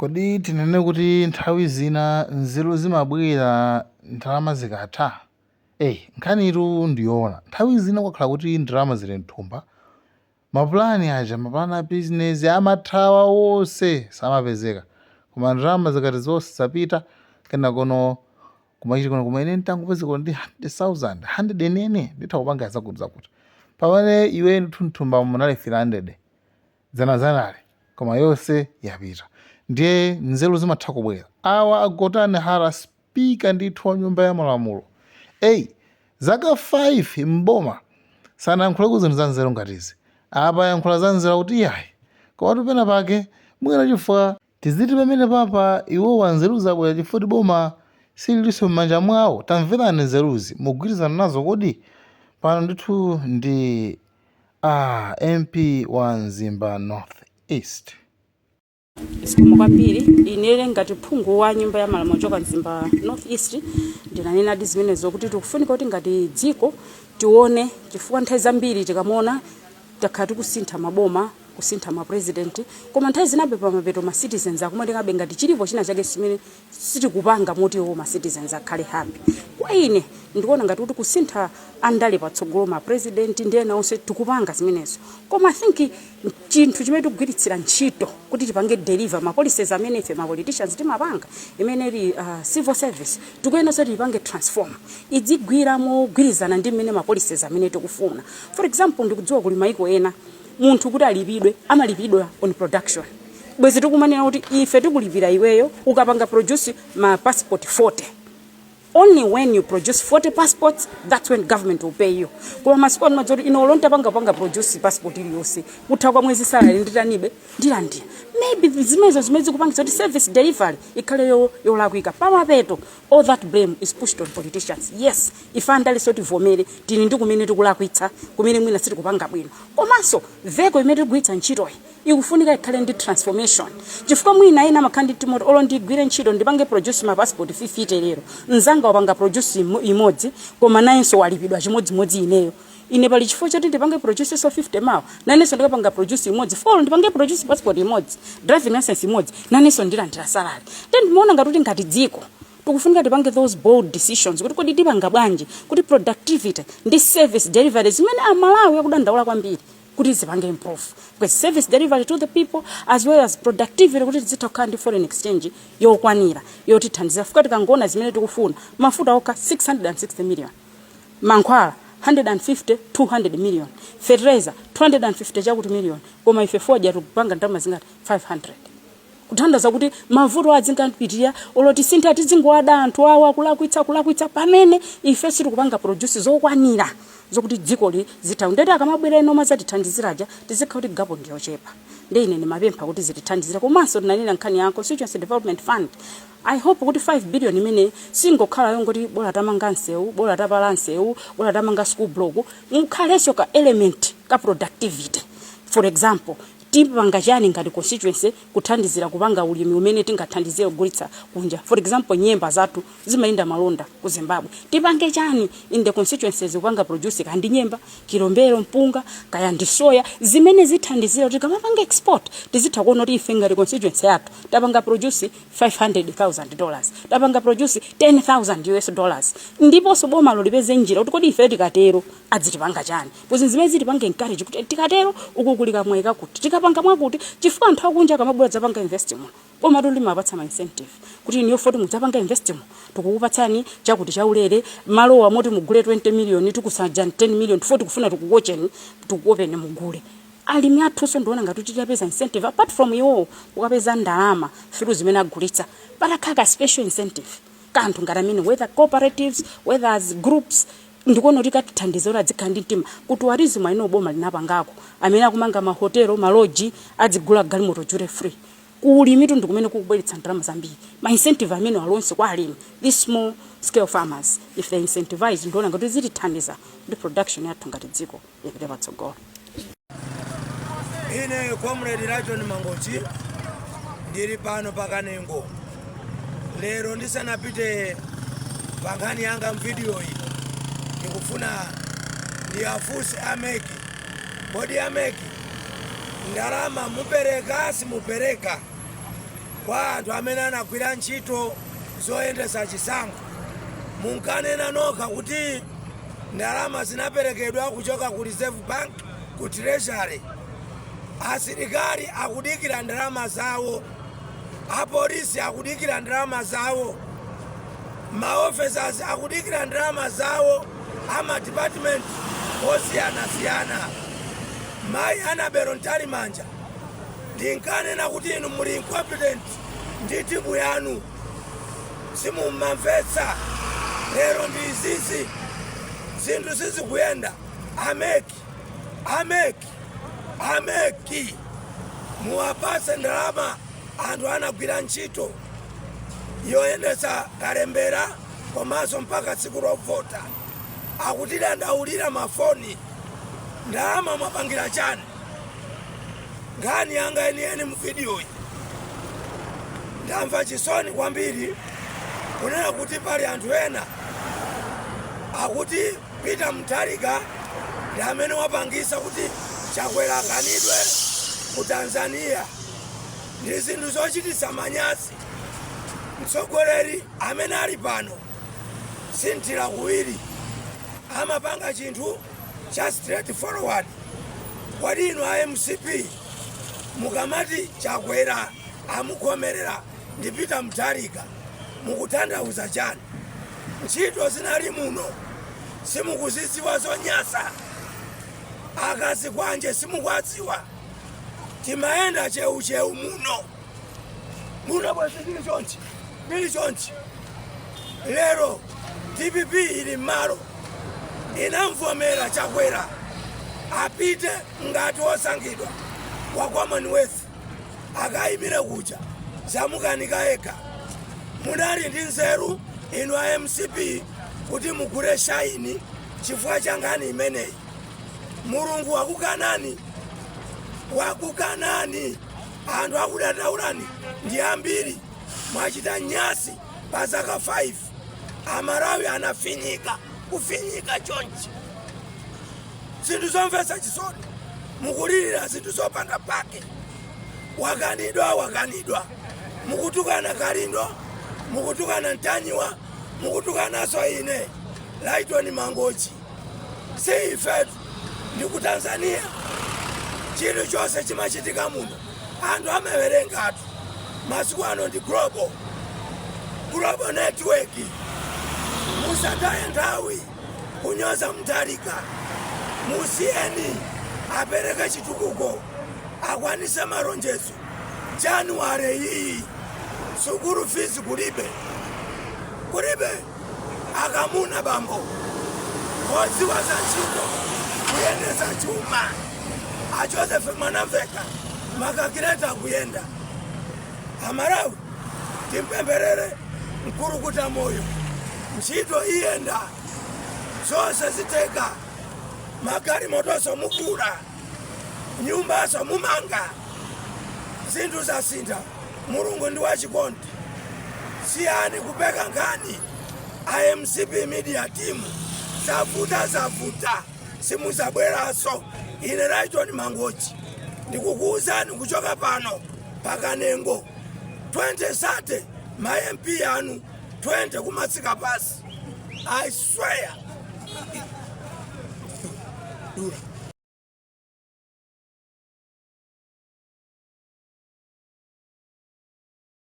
Kodi tinene kuti nthawi zina nzeru zimabwera ndalama zikatha? Nkhanitu ndiyoona. Nthawi zina kukakhala kuti ndalama zili mthumba, mapulani aja, mapulani a bizinezi amathawa wonse, samapezeka. Koma ndalama zikati zonse zapita, kenakono kumachitika koma ine nditangopezeka ndi 100,000, 100 yeniyeni, nditha kupanga zakuti zakuti. Pamene iwe ndithu mthumba munali 300 dzanadzanali, koma yonse yapita. Ndiye nzeru zimatha kubwera. Awa a Gotani Hara, spika ndithu wa Nyumba ya Malamulo, eyi, zaka 5 mboma sanayankhuleko zinthu za nzeru ngatizi. Apa yankhula za nzeru kuti iyayi, komatu pena pake mwina chifukwa tiziti pamene papa iwowa nzeru zabwera chifukwa boma sililinso m'manja mwawo. Tamverani nzeruzi, mugwirizana nazo kodi? Pano ndithu ndi MP wa Mzimba North East. Zikomo kwambiri. Ine ngati phungu wa Nyumba ya Malamulo choka Mzimba North East, ndinanenadi zimenezo kuti tikufunika kuti ngati dziko tione, chifukwa nthawi zambiri tikamaona takhala tikusintha maboma, kusintha ma president, koma nthawi zinabe pamapeto ma citizens akumatengabe ngati chilipo china chake chimene sitikupanga moti iwo ma citizens akhale happy. Kwa ine ndikuona ngati kuti kusintha andale patsogolo, ma president ndi ena onse, tikupanga zimenezo, koma I think chinthu chimene tikugwiritsira ntchito kuti tipange deliver ma policies amene ife ma politicians timapanga, imene ili civil service, tikuyenera tipange transform, idzigwira mogwirizana ndi mmene ma policies amene tikufuna. For example, ndikudziwa kuli maiko ena munthu kuti alipidwe amalipidwa on production. Bwezi tikumanena kuti ife tikulipira iweyo ukapanga produce ma passport 40. Only when you produce 40 passports, that's when government will pay you. Koma masiku ano madzoti ino olo ntapanga produce passport iliyonse, kutha kwa mwezi salary nditanibe? Ndilandira. Maybe zimenezo zimene zikupangitsa kuti service delivery ikhale yolakwika. Pamapeto all that blame is pushed on politicians. Yes, ife andale tivomere tili ndi kumene tikulakwitsa, kumene mwina sitikupanga bwino, komanso vehicle imene tikugwiritsa ntchitoyi ikufunika ikhale ndi transformation, chifukwa mwina ena amakhala ndi timoti olo ndigwire ntchito, ndipange produce ma passport 50 lero, mzanga wapanga produce imodzi, koma nayenso walipidwa chimodzimodzi ineyo. Ine pali chifukwa choti ndipange produce so 50 mawa nanenso ndikapanga produce imodzi folo, ndipange produce passport imodzi, driving license imodzi, nanenso ndilandira salary. Then ndimaona ngati kuti ngati dziko tikufunika tipange those bold decisions kuti kodi tipanga bwanji kuti productivity ndi service delivery zimene Amalawi akudandaula kwambiri kuti zipange improve, because service delivery to the people as well as productivity, kuti tizitha kukhala ndi foreign exchange yokwanira yotithandizira. Fuka tikangoona zimene tikufuna, mafuta okha 660 million, mankhwala 150 200 million, fertilizer 250 chakuti million, koma ife fodya tikupanga ndalama zingati? 500. Kutanthauza kuti mavuto adzingapitirira olo tisintha, tizingowada anthu awa kulakwitsa kulakwitsa, pamene ife sitikupanga produce zokwanira zokuti dziko li zitha. Ndeti akamabwera ino mazatithandiziraja, tizikhala kuti gap ndiyochepa. Ndi ine ndimapempha kuti zitithandizire. Komanso tinanena nkhani ya Constituency Development Fund. I hope kuti 5 billion imene singokhala yongoti bola tamanga nsewu, bola tapala nsewu, bola tamanga school block. Mukhalenso ka element ka productivity. For example, tipanga chani ngati constituency kuthandizira kupanga ulimi umene tingathandizire kugulitsa kunja? For example, nyemba zathu zimayenda malonda ku Zimbabwe. Tipange chani in the constituencies kupanga produce kaya ndi nyemba, kilombero, mpunga, kaya ndi soya, zimene zithandizira kuti tikamapanga export tizitha kuona kuti ife ngati constituency yathu tapanga produce $500,000, tapanga produce US$10,000? Ndiponso bomalo lipeze njira kuti kodi ife tikatero adzitipanga chani, because zimene zitipange encourage kuti tikatero uku kuli kamwayi kakuti tikapanga mwakuti, chifukwa anthu akunja akamabwera dzapanga invest muno, boma limapatsa ma incentive kuti iniyo foti mudzapanga invest mu, tikukupatsani chakuti chaulere, malowa moti mugule 20 million, tikusaja 10 million, tifoti tikufuna tikukocheni, tikuopeni mugule. Alimi athunso ndiona ngati titapeza incentive apart from iwowo kukapeza ndalama through zimene agulitsa, patakhala ka special incentive kanthu ngati amene, whether cooperatives, whether as groups, ndikuona kuti katithandiza kuti adzikhala ndi mtima. Ku tourism ayino boma linapangako, amene akumanga mahotelo, ma lodge, adzigula galimoto duty free. Kuulimitu ndi kumene kukubweretsa ndalama zambiri. Ma incentive amene alonse kwa alimi, these small scale farmers, if they incentivize, ndiona ngati zitithandiza kuti production yathu ngati dziko ipite patsogolo. Ine Comrade Rachon Mangochi, ndili pano pakanengo lero. Ndisanapite pa nkhani yanga mvidiyo iyi, ndikufuna ndiyafunse a MEC: kodi a MEC, ndalama mupereka, simupereka? Kwa anthu amene anagwira ntchito zoyendesa chisankho, munkanena nokha kuti ndalama zinaperekedwa kuchoka ku Reserve Bank, ku Treasury. Asilikali akudikira ndalama zawo, apolisi akudikira ndalama zawo, maofficers akudikira ndalama zawo, ama department osiyanasiyana. Mayi Annabel Mtalimanja, ndinkanena kuti inu muli incompetent ndi timu yanu, simumamvetsa. Lero ndi izizi, zinthu sizikuyenda. A MEC, a MEC, a MEC, muwapase ndalama anthu anagwira ntchito yoyendetsa kalembera komanso mpaka tsiku lovota. Akutidandaulira mafoni, ndalama mwapangira chani? Nkhani yanga yeniyeni mu videoyi, ndamva chisoni kwambiri kunena kuti pali anthu ena akuti Peter Mutharika ndi amene wapangisa kuti Chakwera akanidwe ku Tanzania. Ndi zinthu zochititsa manyazi. Mtsogoleri amene ali pano sinthira kuwiri, amapanga chinthu cha straight forward. Kodi inu a MCP mukamati Chakwera amukhomerera ndi Peter Mutharika, mukutanthauza chani? Ntchito zinali muno simukuzidziwa, zonyasa akazi kwanje simukuwadziwa. Timayenda cheucheu muno muno bwezi ndili chonchi, ndili chonchi. Lero DPP ili m'malo, inamvomera Chakwera apite ngati wosankhidwa wa Commonwealth, akayimire kuja, zamukanika yekha. Munali ndi nzeru inu a MCP kuti mugule shine chifukwa cha nkhani imeneyi. Mulungu wakukanani, wakukanani. Anthu akudandaulani ndi ambiri. Mwachita nyasi pa zaka 5, Amalawi anafinyika, kufinyika chonchi. Zinthu zomvetsa chisoni, mukulirira zinthu zopanda pake. Wakanidwa, wakanidwa, mukutukana Kalindo, mukutukana Mtanyiwa, mukutukananso ine Laitoni Mangochi. Si ifetu, ndi ku Tanzania. Chilichonse chimachitika muno anthu amawerengatu. Masiku ano ndi global, global network. Musataye nthawi kunyoza Mutharika, musiyeni apereke chitukuko, akwanise malonjezo. Januwale iyi sukulu fees kulibe, kulibe. Akamuna bambo odziwa za ntchito kuyendesa chuma, a Joseph Mwanamveka, ma calculator akuyenda. Amalawi, timpempherere mkulukuta moyo, ntchito iyenda, zonse ziteka, magalimotoso mugula, nyumbaso mumanga, zinthu zasintha. Mulungu ndi wachikondi. Siyani kupeka nkhani, iMCP media team. Zavuta, zavuta, simuzabweranso. Ine Laitoni Mangochi ndikukuwuzani kuchoka pano pakanengo 20 sate ma MP anu 20 kumatsika pasi, I swear. Dula.